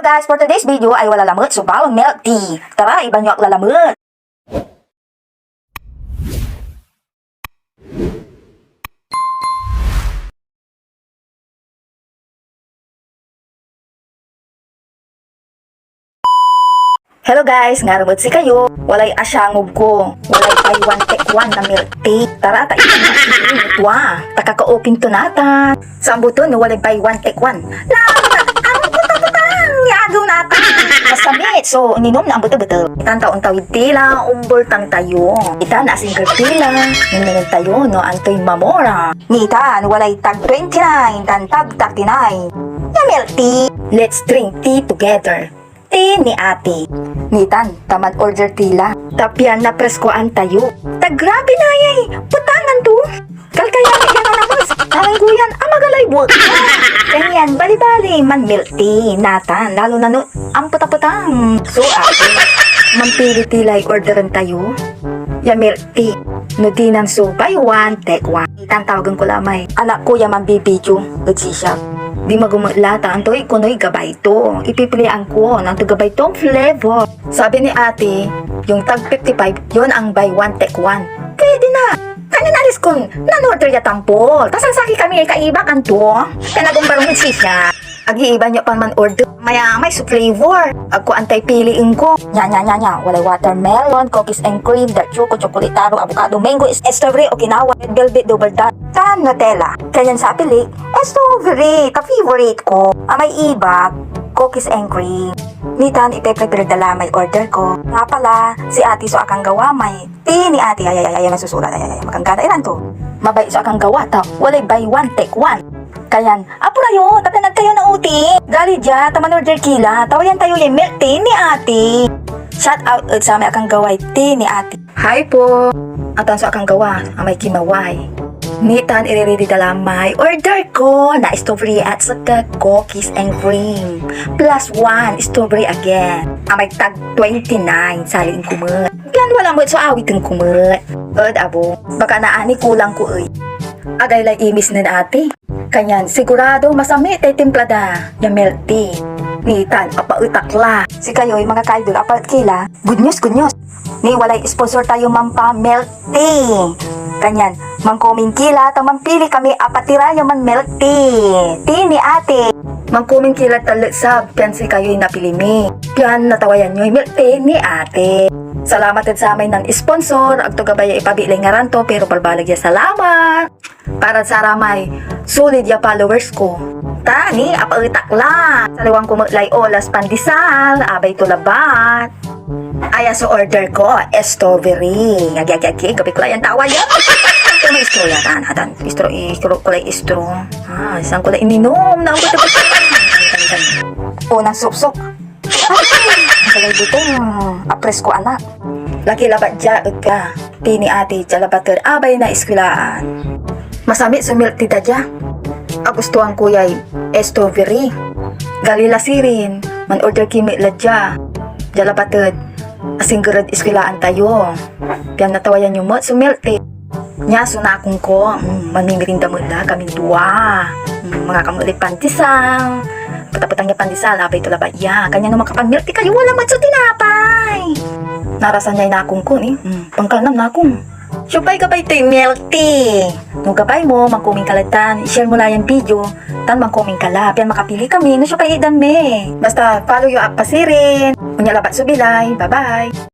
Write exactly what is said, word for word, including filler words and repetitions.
Guys, for today's video ay wala lamet so balon milk tea. Tara, iban yo ak lalamet. Hello guys, ngarem ed sikayo, walay asyangub ko, walay buy one take one na milk tea. Tara, ta itan na tua, ta kaka-open to natan. Sambuton no walay buy one take one. Lalo na, ang putang-putang ya agew natan. Masamit, so, ininom na ambetel-betel. Itan ta ontawid tila, ombol tang tayo. Itan na single tila, ninengen tayo, no antoy mamora. Nitan, walay tag twenty-nine tan tag thirty-nine. Ya milk tea. Let's drink tea together. Tea ni Ate. Nitan, ta man-order tila. Ta pian napreskoan tayo. Ta grabe nayay petangan to. Kalkayari yan a lamas. Nangangguyan, amagalay buek. Kanyan, bali-bali, man-milk tea, natan. Lalo na no, ampetapetang. So, ate, manpili tilay orderen tayo. Ya milk tea. No dinan so buy one, take one. Itan tawagen ko la may anak ko ya manbibideo ed sisya. Di magumet la ta antoy konoy gabay to. Ipipilian ko no antoy gabay ton flavor. Sabi ni ate, yung tag fifty-five, yun ang buy one, take one. Pwede na. Kanyan alis kon nan-order ya tampol. Ta sansakey kami ay kaiba, anto? Kaya nagumbarong ed sisya. Agi iban yo pan man-order. Maya may so flavor. Agko antay piliin ko. Nya, nya, nya, nya. Walay watermelon, cookies and cream, dark choco, chocolate taro, avocado, mango, strawberry, Okinawa, red velvet, double dark, tan Nutella. Kanyan sa pilik, strawberry, ta favorite ko. Amay iba, cookies and cream. Nitan ipe-prepare da la may order ko. Nga pala, si ate so akanggawa may Tea ni ate, ay, ay, ay, ay, masusulat, ay, ay, ay, makanggana iran to. Mabait so akanggawa ta, walay buy one, take one. Kanyan, apura yo, ta pian agkayo nauti. Gali dia, ta man-order ki la, tawayan tayo yay milk tea ni ate. Shout out ed samay akanggaway tea ni ate. Hi po. Atan so akanggawa, amay kimaway. Nitan iriridi da la may order ko na strawberry at saka cookies and cream. Plus one, strawberry again. Amay tag twenty-nine, sali inkumet. Pian wala met so awiten ko met. Ed abung, baka naani kulang ko ey. Agaylay imis nen ate. Kanyan sigurado masamit tay timpla da ya milk tea. Nitan, apaetak la. Sikayoy mga kaidol, apaet ki la. Good news, good news. Ni walay sponsor tayo manpa-milk tea. Kanyan, mankoming ki la, ta manpili kami a patira ya man-milk tea. Tea ni ate. Mankoming ki la ta letsab pian sikayoy napili mi. Pian natawayan yoy milk tea ni ate. Salamat ed samay nan-sponsor. Agto gabay ya ipabitlay ngaran to, pero balbaleg ya salamat. Para saramay solid ya followers ko. Ta ni, apaetak la. Saliwan ko met lay olas pandesal, abay to labat. Aya so order ko, strawberry. Agi, agi, agi, gabi ko la yan tawa yan. Ito may istro ya, tan, atan. Istro, istro, kulay istro. Ah, saan ko la ininom? Naku, ito, ito. Unang supsok. Ay, ang galing dito. Apres ko, anak. Laki labat dia, ed ka. Tea ni ate, dia labat ed abay na eskwelaan. Masamit so milk tea da dia. Agustuhan ko yay strawberry. Gali la sirin, man-order ki met la dia. Dia labat ed asingger ed eskwelaan tayo. Pian natawayan yo met so milk tea. Nia so nakong ko, mm, mamimirinda met la kami dua. Mm, mangakameglay pandesal. Petapetang ya pandesal, abay to labat ya. Kanyan no makapamilti kayo, wala met so tinapay. Narasan yay nakong ko ni. Mm, pangkalnam nakong. Siopay gabay toy milk tea? No gabay mo, mankoming ka la tan, i-share mo la yan video, tan mankoming ka la, pian makapili kami no siopay itdan mi. Basta follow yo ak pa sirin. Onia labat so bilay. Bye-bye.